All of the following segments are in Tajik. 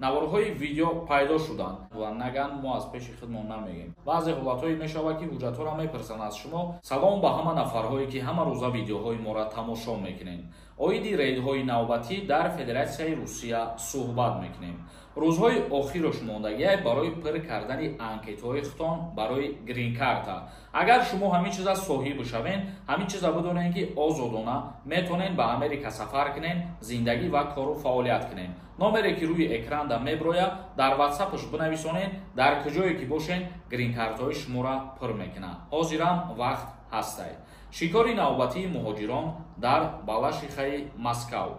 наворҳои видео пайдо шуданд ва наган мо аз пеши худмон намегем. Баъзе ҳолатҳое мешавад, ки ҳуҷҷатҳоро мепурсанд аз шумо. Салом ба ҳама нафарҳое, ки ҳама рӯза видеоҳои моро тамошо мекунед. Оиди рейдҳои навбатӣ дар Федератсияи Русия суҳбат мекунем. Рӯзҳои охирош мондагиай барои пур кардани анкетҳои худтон барои грин-карта. Агар шумо ҳамин чиза соҳиб бишавен, ҳамин чиза бидонед, ки озодона метавонед ба Америка сафар кунед, зиндагӣ ва кору фаъолият кунед. Номере ки рӯи экранда меброяд, дар ватсапш бинависонед, дар куҷое ки бошед, грин-картҳои шуморо пур мекунад. Ҳозирам вақт ҳастай. Шикори навбатии муҳоҷирон дар Балашихаи Москав.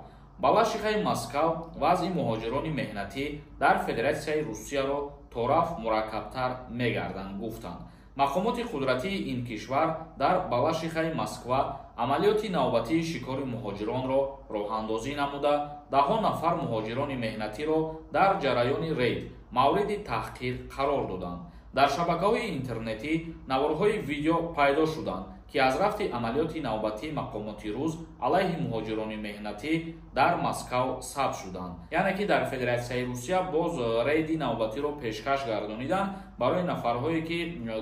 Балашихаи Москав вазъи муҳоҷирони меҳнатӣ дар Федератсияи Русияро торафт мураккабтар мегарданд, гуфтанд. Мақомоти қудратии ин кишвар дар Балашихаи Москва амалиёти навбатии шикори муҳоҷиронро роҳандозӣ намуда, даҳҳо нафар муҳоҷирони меҳнатиро дар ҷараёни рейд мавриди таҳқир қарор доданд. Дар шабакаҳои интернетӣ наворҳои видео пайдо шуданд, ки аз рафти амалиёти навбатии мақомоти рус алайҳи муҳоҷирони меҳнатӣ дар Москав сабт шуданд. Яъне ки дар Федератсияи Русия боз рейди навбатиро пешкаш гардониданд барои нафарҳое, ки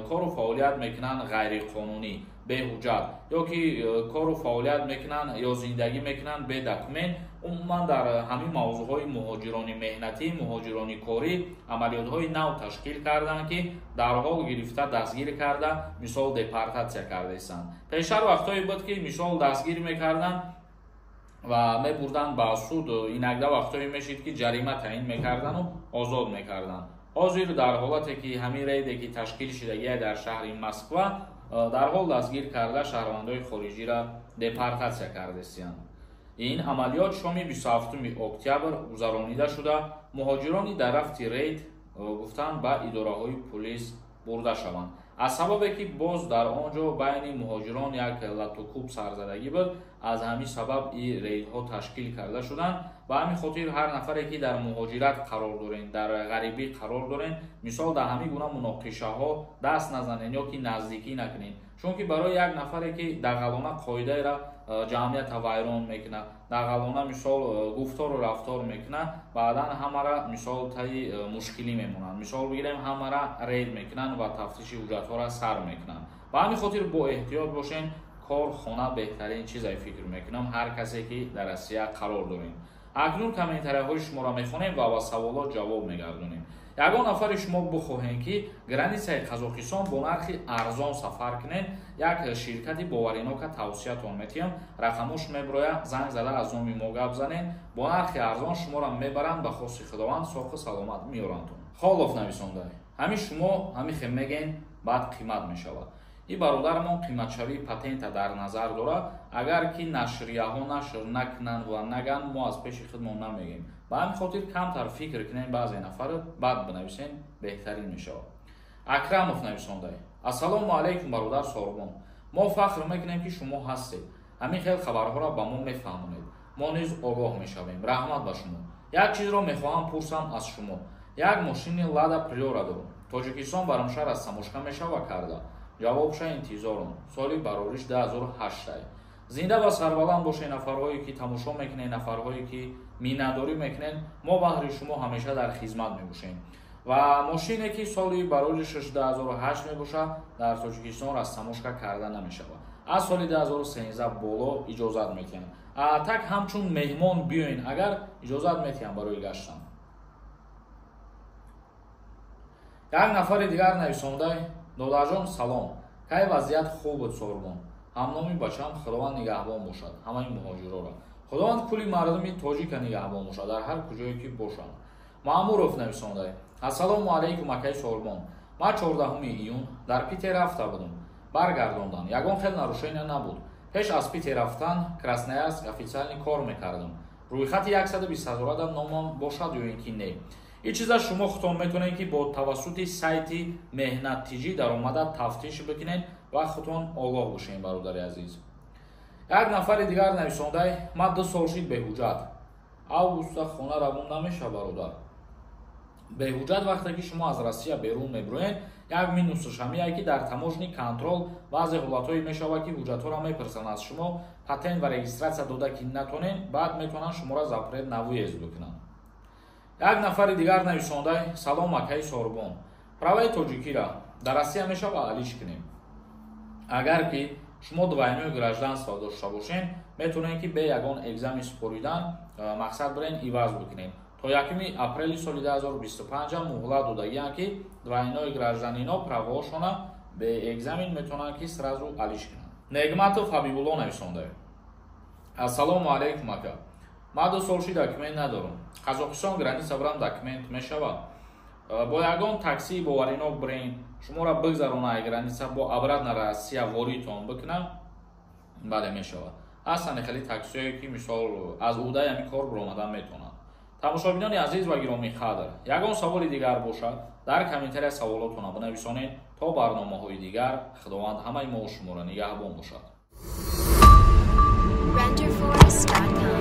кору фаъолият мекунанд ғайриқонунӣ, беҳуҷҷат, ё ки кору фаъолият мекунанд ё зиндагӣ мекунанд бе документ. Умуман дар ҳамин мавзӯъҳои муҳоҷирони меҳнатӣ, муҳоҷирони корӣ амалиётҳои нав ташкил карданд, ки дарҳол гирифта дастгир карда, мисол депортатсия кардаистанд. Пештар вақтҳое буд, ки мисол дастгир мекарданд ва мебурданд ба суд, инакда вақтҳое мешид, ки ҷарима таъин мекарданду озод мекарданд. Ҳозир дар ҳолате ки ҳамин рейде ки ташкил шудагия дар шаҳри Москва, дарҳол дастгир карда шаҳрвандои хориҷиро депортатсия кардастиянд. Ин амалиёт шоми 27 октябр гузаронида шуда, муҳоҷирони дар рафти рейд гуфтанд ба идораҳои пулис бурда шаванд. Аз сабабе ки боз дар он ҷо байни муҳоҷирон як латукӯб сарзадагӣ буд, аз ҳамин сабаб ин рейдҳо ташкил карда шуданд. Ба ҳамин хотир ҳар нафаре ки дар муҳоҷират қарор дорен, дар ғарибӣ қарор дорен, мисол дар ҳамин гуна муноқишаҳо даст назанен ё ки наздикӣ накунен. Чунки барои як нафаре ки дағалона қоидаеро ҷамъията вайрон мекунад, дағалона мисол гуфтору рафтор мекунад, баъдан ҳамара мисол таи мушкилӣ мемонанд. Мисол бигирем, ҳамара рейд мекунанд ва тафтиши ҳуҷҷатҳоро сар мекунанд. Ба ҳамин хотир бо эҳтиёт бошен, кор хона беҳтарин чизе фикр мекунам ҳар касе ки дар Россия қарор дорем. Акнун комментарияҳои шуморо мехонем ва ба саволот ҷавоб мегардонем. Ягон нафари шумо бихоҳем, ки границаи Қазоқистон бо нархи арзон сафар кунед, як ширкати боваринока тавсиятон метиҳам. Рақамош меброяд, занг зада аз номи мо гап занед. Бо нархи арзон шуморо мебаранд, ба хости Худованд соқу саломат меорандтон. Холов нависонда: ҳамин шумо ҳамин хел мегӯен, баъд қимат мешавад. Ин бародарамон қиматшавии патента дар назар дорад. Агар ки нашрияҳо нашр накунанд ва наган, мо аз пеши худмон намегӯем. Ба ҳамин хотир камтар фикр кунем, баъзе нафар баъд бинависем, беҳтарин мешавад. Акрамов нависонда: ассалому алайкум бародар Сорбон, мо фахр мекунем, ки шумо ҳастед, ҳамин хел хабарҳоро ба мо мефаҳмонед, мо низ огоҳ мешавем. Раҳмат ба шумо. Як чизро мехоҳам пурсам аз шумо. Як мошини Лада Приора дорам, Тоҷикистон баромшар аз самошка мешава карда? Ҷавобша интизорам. Соли барориш 2008. Зинда ва сарбаланд бошед нафарҳое ки тамошо мекунед, нафарҳое ки миннатдорӣ мекунед, мо баҳри шумо ҳамеша дар хизмат мебошем. Ва мошине ки соли бароришаш 2008 мебошад, дар Тоҷикистон растамошка карда намешавад. Аз соли 2013 боло иҷозат метиҳанд. Так ҳамчун меҳмон биёен, агар иҷозат метиҳанд барои гаштан. Як нафари дигар нависонда: додарҷон салом, кай вазъият хуб буд Сорбон? Ҳамноми бачам Худованд нигаҳбон бошад ҳамаи муҳоҷироро. Худованд кулли мардуми тоҷика нигаҳбон бошад дар ҳар куҷое ки бошанд. Маъмуров нависонда: ассалому алайкум акай Сорбон, ман 14 июн дар Питер рафта будам, баргардондан, ягон хел нарушения набуд. Пеш аз Питер рафтан Красноярск официални кор мекардам. Рӯйхати 120 ҳазорада номам бошад ё ин ки не? Ин чиза шумо худтон метавонед, ки бо тавассути сайти Меҳнат тиҷӣ даромада тафтиш бикунед ва худтон огоҳ бошед, бародари азиз. Як нафари дигар нависондай: ман 2 сол шид беҳуҷҷат, августа хона равон намешавад бародар. Беҳуҷҷат вақте ки шумо аз Россия берун меброед, як минусаш ҳамияе, ки дар таможни контрол баъзе ҳолатҳое мешавад, ки ҳуҷҷатҳоро мепурсанд аз шумо, патент ва регистратсия дода ки натонед, баъд метавонанд шуморо запрет на выезд бикунанд. Як нафари дигар нависонда: «Салом, акаи Сорбон, праваи тоҷикира дар Россия мешава алиш кунем?» Агар ки шумо двойное гражданство дошта бошен, метавонед, ки бе ягон экзамен супоридан, мақсад, бирен иваз бикунед. То 1 апрели соли 2025 муҳлат додагианд, ки двойной гражданино правоошона бе экзамен метавонанд, ки сразу алиш кунанд. Негматов Ҳабибулло нависонда: «Ассалому алайкум, ака, ман 2 сол ши документ надорам, Қазоқистон граница бирам, документ мешавад?» Бо ягон таксии боваринок бирен, шуморо бигзарона граница, бо обратно Россия воридтон бикунам, бале, мешавад. Ҳастанд хеле таксиҳое, ки мисол аз уҳдаи ҳамин кор биромадан метавонанд. Тамошобинони азиз ва гиромӣ қадр, ягон саволи дигар бошад, дар комментария саволотона бинависонед. То барномаҳои дигар Худованд ҳамаи мо шуморо нигаҳбон бошад. Renderforest.com.